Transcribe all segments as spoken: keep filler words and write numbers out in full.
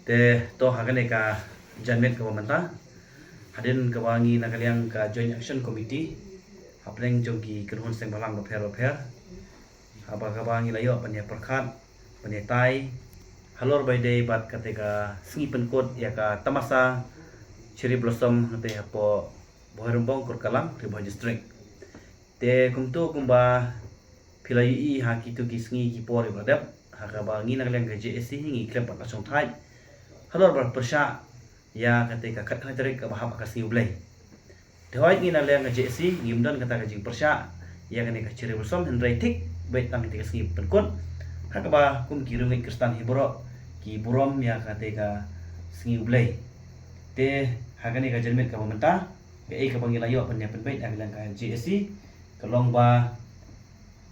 Te to ha kane ka janmiet kaba mynta, hadien kaba ngi na ka liang ka Joint Action Committee hapdeng jong ki kynhun seng bhalang bapher bapher, haba kaba ngi la ïoh ban ïa pyrkhat ban ïa tai halor ba ïadei bad kata ka sngi pynkut ïa ka tamasa Cherry Blossom hangtei hapoh Bhoirymbong, Kurkalang, Ri Bhoi District. Te kumto kumba phi la ïohi ha kito ki sngi ki por iba la dep, ha kaba ngi na ka liang ka J A C ngi khlem pat la shongthait halor ba pyrshah ïa kata ka khatkhyndai tarik kaba hap ha ka sngi U Blei. Te hooid, ngi na ka liang ka J A C ngim don kata ka jingpyrshah ïa kane ka Cherry Blossom, hynrei thik beit tang kata ka sngi pynkut, ha kaba kum ki riewngeit Khristan hi baroh ki burom ïa kata ka sngi U Blei. Te ha kane ka janmiet kaba mynta, kaei kaba ngi la ïoh ban ïa pynbeit na ka liang ka J A C ka long ba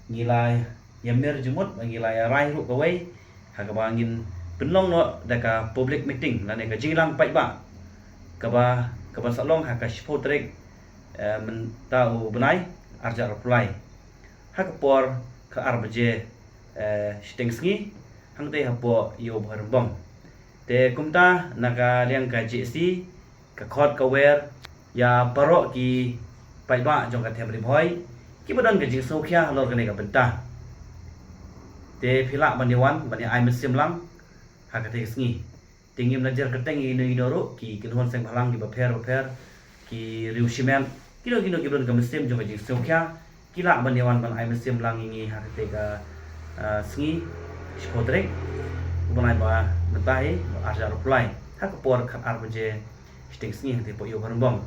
ngi la ïa mir jingmut, ba ngi la ïa rai ruh kawei, ha kaba ngin pynlong noh da ka public meeting lane ka jingïalang paidbah kaba, kaba sa long ha ka shiphew tarik, eh, mynta u bnai, arhajar arphew lai, ha ka por ka ar baje, eh, shiteng sngi, hangtei hapoh ïew Bhoirymbong. Te kumta na ka liang ka J A C ka khot ka wer ïa baroh ki paidbah jong ka them Ri Bhoi kiba don ka jingsngewkhia halor kane ka bynta. Te phi lah ban ïa wan ban ïa ai mynsiem lang ha kata ka sngi. Te ngim la jer kyrteng ïa ino ino ruh, ki kynhun seng bhalang kiba pher bapher, ki riew shimet, kino kino kiba don ka mynsiem jong ka jingsngewkhia, ki lah ban ïa wan ban ai mynsiem lang ïa ngi ha kata ka, ah, sngi, shiphew tarik u bnai ba mynta hi, arhajar arphew lai, ha ka por khatar baje shiteng sngi hangtei hapoh ïew Bhoirymbong.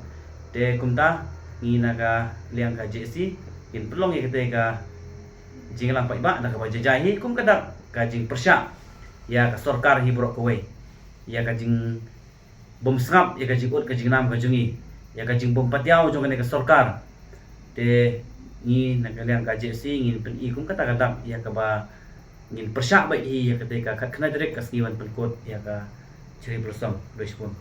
Te kumta ngi na ka liang ka J A C ngin pynlong ïa kata ka jingïalang paidbah da kaba jai jai hi kum ka dak ka jingpyrshah ïa ka sorkar hi baroh kawei, ïa ka jing bym sngap ïa ka jingud ka jingnam ka jong ngi, ïa ka jingbym patiaw jong kane ka sorkar. Te ngi na ka liang ka J A C ngin pyni kum kata ka dak ïa kaba ngin pyrshah beit hi ïa kata ka khatkhyndai tarik ka sngi ban pynkut ïa ka Cherry Blossom. Khublei shibun.